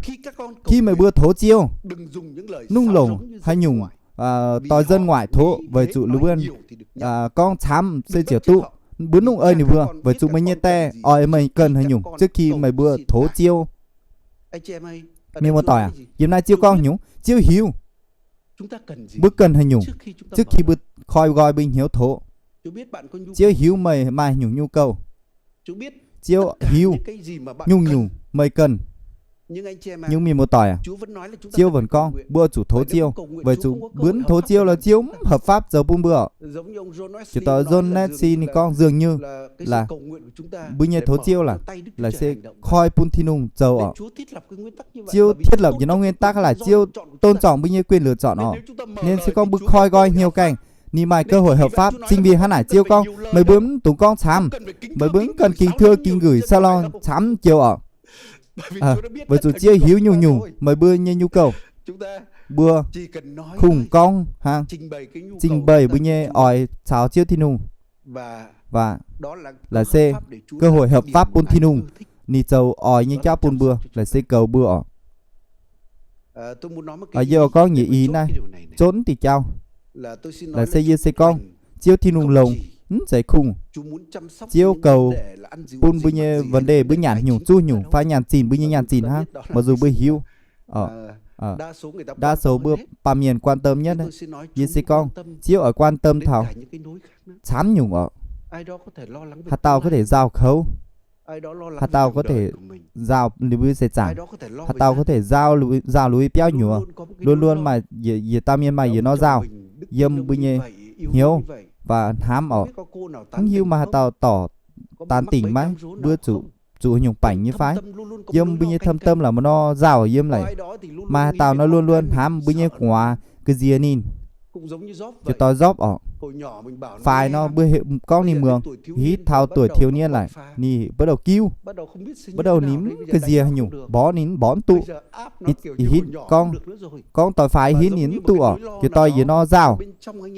khi meih mbuo tov Ziouv, mv longc haaix nyungc doix dân ngoại tov, weic zuqc ninh mbuo gorngv camv se ziouc duqv. Mbuo mv ei ninh mbuo, weic zuqc meih nyei Die oix meih ganh haaix nyungc trước khi meih mbuo tov Ziouv. Mienh muoz-doic aac, yiem naaiv Ziouv gorngv nyungc, Ziouv hiuv mbuo ganh haaix nyungc trước khi mbuo koi nqoi mbuo hnyouv tov. Ziouv hiuv meih maaih nyungc nhu cầu. Ziouv hiuv nyungc-nyungc meih ganh. Nhưng mienh muoz-doic aac, Ziouv vẫn gorngv mbuo zuqc tov Ziouv, weic zuqc mbuo mv tov Ziouv lorqc, Ziouv mv hợp pháp zoux bun mbuo. Jiex doix John Nessi ninh gorngv dường như là mbuo nyei tov Ziouv laaix, laaix se koi bun Tin-Hungh zoux oc. Ziouv thiết lập yietc norm nguyên tắc laaix Ziouv tôn trọng mbuo nyei quyền lựa chọn oc. Nên se gorngv mbuo koi nqoi hnyouv gaengh, ninh maaih cơ hội hợp pháp. Chính vì hnangv naaic Ziouv gorngv, meih mbuo mv dungx gorngv camv, meih mbuo mv cần kinh thưa, kinh gửi, salon camv joux oc. Weic zuqc Ziouv hiuv nyungc-nyungc meih mbuo nyei nhu cầu. Mbuo kungx gorngv hnangv, trình bày mbuo nyei oix caux Ziouv Tin-Hungh, và laaix se cơ hội hợp pháp bun Tin-Hungh, ninh zoux oix nyei jauv bun mbuo, laaix se goux mbuo oc. Yie oix gorngv nyei ih naaiv zotv diuh jauv. Laaix se yie se gorngv, Ziouv Tin-Hungh longx, mv zeiz kungx. Ziouv goux bun mbuo nyei vấn đề mbuo nyanc nyungc zuqc nyungc fai nyanc zinh mbuo nyei nyanc zinh hnangv, mặc dù mbuo hiuv. Đa số mbuo baamh mienh quan tâm nhất, yie se gorngv Ziouv oix quan tâm taux camv nyungc orqc. Haaix dauh có thể nzaaux kouv, haaix dauh có thể nzaaux liuz mbuo nyei seix zaangc, haaix dauh có thể nzaaux liuz, nzaaux liuz mbuo nyei biauv nyuoz. Luôn luôn maaih yietc dauh mienh maaih yietc norm nzaaux yiem mbuo nyei hnyouv và hnamv orqc. Mv hiuv maaih haaix dauh dorc daan dingc maiv, mbuo zuqc, zuqc haaix nyungc baengc nyei fai? Yiem mbuo nyei thâm tâm la'maah nor nzaaux yiem laic. Maaih haaix dauh nor luôn luôn hnamv mbuo nyei gu'nguaaz ga'nziex ninh. Ziouc doix Yopv orqc. Faix nor mbuo gorngv ninh muangx, hitv taux tuổi thiếu niên laic ninh bắt đầu kiu, bắt đầu ninh mv ga'nziex haaix nyungc, mborqv ninh mv mborqv mv duqv. Hitv gorngv, gorngv doix faix hitv ninh mv duqv orqc, ziouc doix yietc norm nzaaux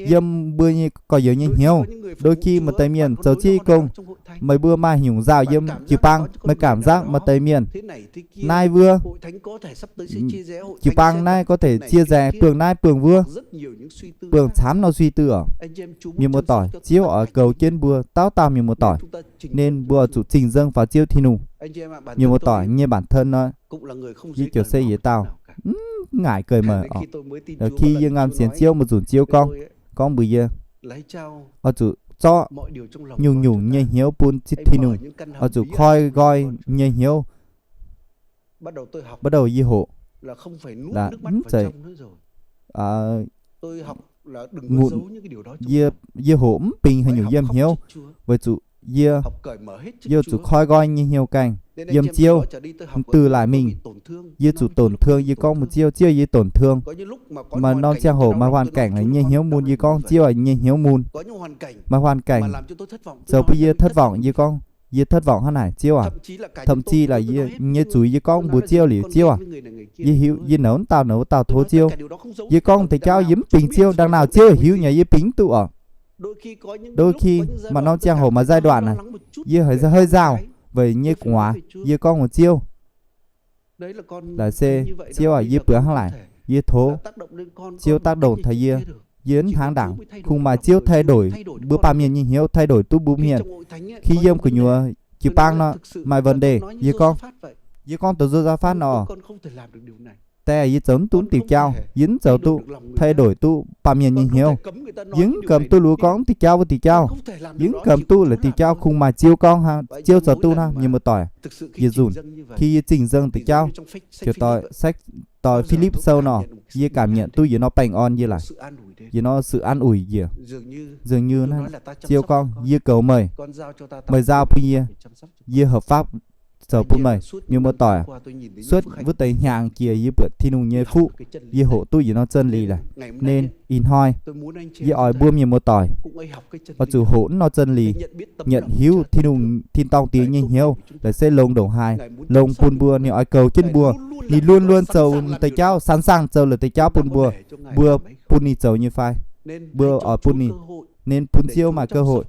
yiem mbuo nyei gorx-youz nyei hnyouv. Đôi khi maaih deix mienh zoux ziex gong, meih mbuo maaih haaix nyungc nzaaux yiem jiu-baang, meih cảm giác maaih deix mienh naaiv wuov jiu-baang naaiv có thể chia rẽ buangh naaiv buangh wuov, buangh camv norm suy tư orqc. Mienh muoz-doic, Ziouv oix goux jienv mbuo dauh dauh mienh muoz-doic, nên mbuo oix zuqc zingh nzengc faaux Ziouv Tin-Hungh. Mienh muoz-doic, nyei bản thân nor, yie ziouc se yietc dauh mv ngại cởi mở orqc. Khi yie ngamv sienx Ziouv, maiv nzunc Ziouv gorngv, gorngv mbuox yie, oix zuqc zorqv nyungc-nyungc nyei hnyouv bun Tin-Hungh, oix zuqc koi nqoi nyei hnyouv. Bắt đầu yie hoqc, mv zeiz, yie, yie hoqc mv bingx haaix nyungc yiem hnyouv, weic zuqc yie, yie zuqc koi nqoi nyei hnyouv gaengh yiem Ziouv. Mv deix laaix mingh, yie zuqc tổn thương, yie gorngv mbuox Ziouv, Ziouv, yie tổn thương. Maaih norm ziangh hoc maaih hoàn cảnh nyei hnyouv mun, yie gorngv Ziouv aac, nyei hnyouv mun. Maaih hoàn cảnh zoux bun yie thất vọng, yie gorngv yie thất vọng hnangv naaic, Ziouv aac. Thậm chí là yie, nyei zuiz yie gorngv mbuox Ziouv liuz, Ziouv aac, yie hiuv yie nouz dauh nouz dauh tov Ziouv. Yie gorngv deix jauv yie mv bingx Ziouv, đằng nào Ziouv hiuv nyei, yie bingx mv duqv orqc. Đôi khi maaih norm ziangh hoc maaih giai đoạn naaic, yie hơi nzaaux weic nyei gu'nguaaz, yie gorngv mbuox Ziouv, laaix se, Ziouv aac, yie buangh hnangv naaic, yie tov Ziouv tác động taux yie, yie mv hnangv ndaangc. Kungx maaih Ziouv thay đổi mbuo baamh mienh nyei hnyouv, thay đổi duqv mbuo mienh. Khi yiem gu'nyuoz jiu-baang nor maaih vấn đề, yie gorngv, yie gorngv douz Yosaphat nor, Diex, yie zoux mv duqv diuh jauv, yie mv zoux duqv thay đổi duqv baamh mienh nyei hnyouv. Yie mv ganh duqv lui gorngv diuh jauv wuov diuh jauv. Yie mv ganh duqv la'diuh jauv, kungx maaih Ziouv gorngv hnangv, Ziouv zoux duqv hnangv. Mienh muoz-doic, yietc nzunc khi yie zingh nzengc diuh jauv, ziouc doix sách, doix Philip sou nor, yie cảm nhận duqv yietc norm baengh orn yie laic, yietc norm sự an ủi yie. Dường như hnangv Ziouv gorngv, yie goux meih, meih nzaaux bun yie, yie hợp pháp zoux bun meih. Mienh muoz-doic, suốt wuov deix hnyangx jiex yie buatc Tin-Hungh nyei fuqv, yie hoqc duqv yietc norm chân lý laic. Nên ih hnoi yie oix mbuo mienh muoz-doic oix zuqc hoqc wuov norm chân lý, nhận hiuv Tin-Hungh tin-dorngh diex nyei hnyouv, laaix se longx ndongc haaix, longx bun mbuo, ninh oix goux jienv mbuo. Ninh luôn luôn zoux deix jauv, sẵn sàng zoux la'deix jauv bun mbuo, mbuo bun ninh zoux nyei fai? Mbuo oix bun ninh, nên bun Ziouv maaih cơ hội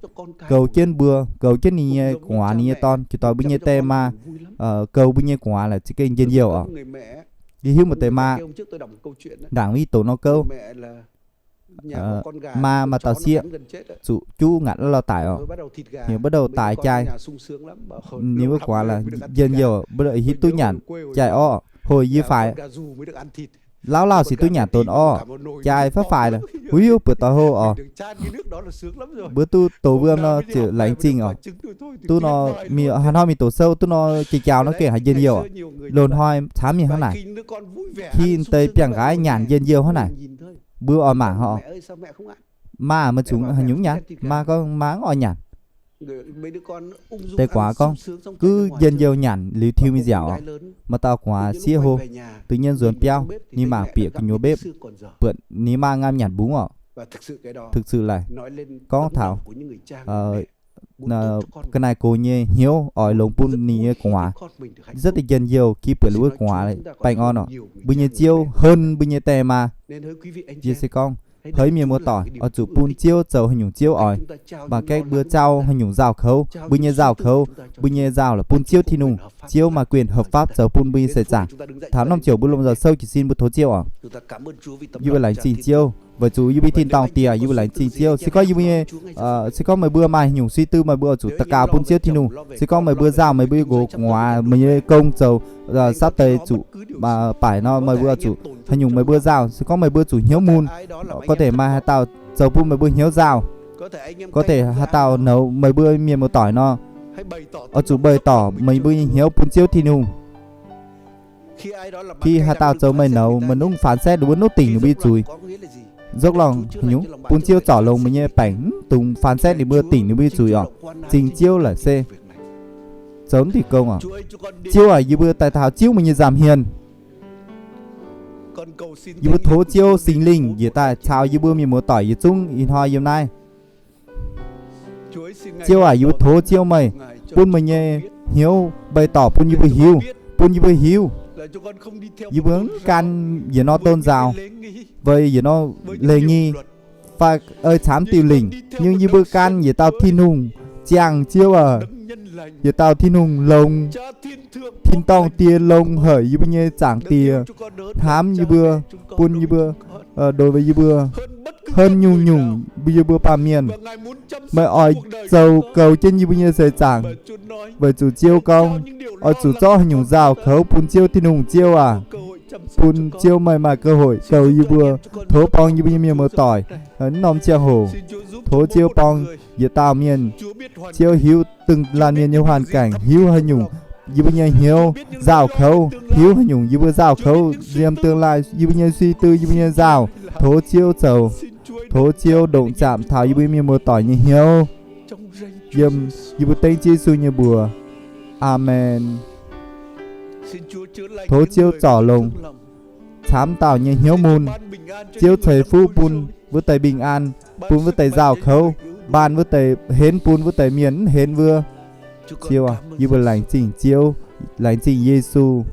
goux jienv mbuo, goux jienv ninh nyei gu'nguaaz, ninh nyei dorn, ziouc doix mbuo nyei die maa, goux mbuo nyei gu'nguaaz laaix za'gengh njien-youh oc. Yie hiuv maaih deix maa, ndaangc yie doqc norm gouv, maa maaih dauh sieqv zuqc juv ngaatc la'lauh daic oc. Ninh bắt đầu taaih jai, ninh wuov gu'nguaaz laaix njien-youh, bắt đầu hiuv duqv nyanc jai orv. Hoi yie faix, lauh lauh se duqv nyanc donx orv, jai faix faix lorqc, huv hiuv buoz-doix hlo oc. Mbuo duqv douz wuom nor ziouc laengz zingh oc. Duqv nor, haaix hnoi mingh doqc sou duqv nor, jai jaaux nor gengh haiz njien-youh oc. Loz-hnoi camv nyei hnangv naaic. Khi deix biangh nqaaix nyanc njien-youh hnangv naaic, mbuo oix mangc oc. Maa, meih zungv haaix nyungc nyanc? Maa gorngv maa mv oix nyanc. Deix gu'nguaaz gorngv, Gux njien-youh nyanc liuz tiux mingh nziaauc oc. Maaih dauh gu'nguaaz sieqv hlo, tự nhiên nzuonx biauv, ninh mangc bieqc gu'nyuoz bếp, buatc ninh maa ngamv nyanc mbungv oc. Thực sự laic, gorngv taux ga'naaiv gox nyei hnyouv oix longx bun ninh nyei gu'nguaaz. Rất deix njien-youh khi buatc ninh wuov gu'nguaaz baengh orn oc. Mbuo nyei Ziouv hơn mbuo nyei die maa. Yie se gorngv, Heix mienh muoz-doic oix zuqc bun Ziouv zoux haaix nyungc Ziouv oix. Mangc gaengh mbuo jauv haaix nyungc nzauh kouv, mbuo nyei nzauh kouv, mbuo nyei nzauh la'bun Ziouv Tin-Hungh. Ziouv maaih quyền hợp pháp zoux bun mbuo nyei seix zaangc. Taux norm ziouc mbuo lomh nzoih souv jiez sin mbuo tov Ziouv oc. Yie mbuo laengz zingh Ziouv weic zuqc yie mbuo tin-dorngh diec, yie mbuo laengz zingh Ziouv. Se gorngv yie mbuo nyei, se gorngv meih mbuo maaih haaix nyungc suy tư meih mbuo oix zuqc daux gaux bun Ziouv Tin-Hungh. Se gorngv meih mbuo nzauh meih mbuo nyei nqox gu'nguaaz, meih nyei gong zoux saav deix zuqc baaic nor, meih mbuo oix zuqc haaix nyungc meih mbuo nzauh. Se gorngv meih mbuo zuqc hnyouv mun, có thể maaih haaix dauh zoux bun meih mbuo hnyouv nzauh, có thể haaix dauh nouz meih mbuo mienh muoz-doic nor, oix zuqc bày tỏ meih mbuo nyei hnyouv bun Ziouv Tin-Hungh. Khi haaix dauh zoux meih nouz, meih mv phán xét ninh mbuo, mv dungx dingc ninh mbuo nyei zuiz. Dốc lòng haaix nyungc? Bun Ziouv zorc longx meih nyei baengc, mv dungx phán xét ninh mbuo, dingc ninh mbuo nyei zuiz oc. Zingh Ziouv laic se zoux mv diuh gong oc. Ziouv aac, yie mbuo daaih taux Ziouv meih nyei nza'hmien. Yie mbuo tov Ziouv Singx Lingh njiec daaih caux yie mbuo mienh muoz-doic yietc zungv ih hnoi yiem naaiv. Ziouv aac, yie mbuo tov Ziouv meih bun meih nyei hnyouv bày tỏ bun yie mbuo hiuv, bun yie mbuo hiuv. Yie mbuo mv gan yietc norm tôn giáo, weic yietc norm lingc nyei, fai ei camv diuh lingc, nhưng yie mbuo gan yietc dauh Tin-Hungh ziangh, Ziouv aac, yietc dauh Tin-Hungh longx, tin-dorngh die longx haic, yie mbuo nyei Zaangc Diex hnamv yie mbuo, bun yie mbuo, đối với yie mbuo hơn nyungc-nyungc yie mbuo baamh mienh. Meih oix zoux goux jienv yie mbuo nyei seix zaangc. Weic zuqc Ziouv gorngv, oix zuqc zorqv haaix nyungc nzauh kouv bun Ziouv Tin-Hungh. Ziouv aac, bun Ziouv meih maaih cơ hội goux yie mbuo. Tov borng yie mbuo nyei mienh muoz-doic, aa, norm ziangh hoc. Tov Ziouv borng yietc dauh mienh, Ziouv hiuv dongh laanh mienh nyei hoàn cảnh, hiuv haaix nyungc yie mbuo nyei hnyouv nzauh kouv, hiuv haaix nyungc yie mbuo nzauh kouv yiem tương lai, yie mbuo nyei suy tư, yie mbuo nyei nzauh. Tov Ziouv zoux, tov Ziouv ndongc zaamc taux yie mbuo mienh muoz-doic nyei hnyouv, yiem yie mbuo dengv Ziouv Yesu nyei mbuox. Aamen. Tov Ziouv zorc longx camv dauh nyei hnyouv mun. Ziouv ceix fuqv bun wuov deix bình an, bun wuov deix nzauh kouv, mbaanh wuov deix henv bun wuov deix mienh mv henv wuov. Ziouv aac, yie mbuo laengz zingh Ziouv, laengz zingh Yesu.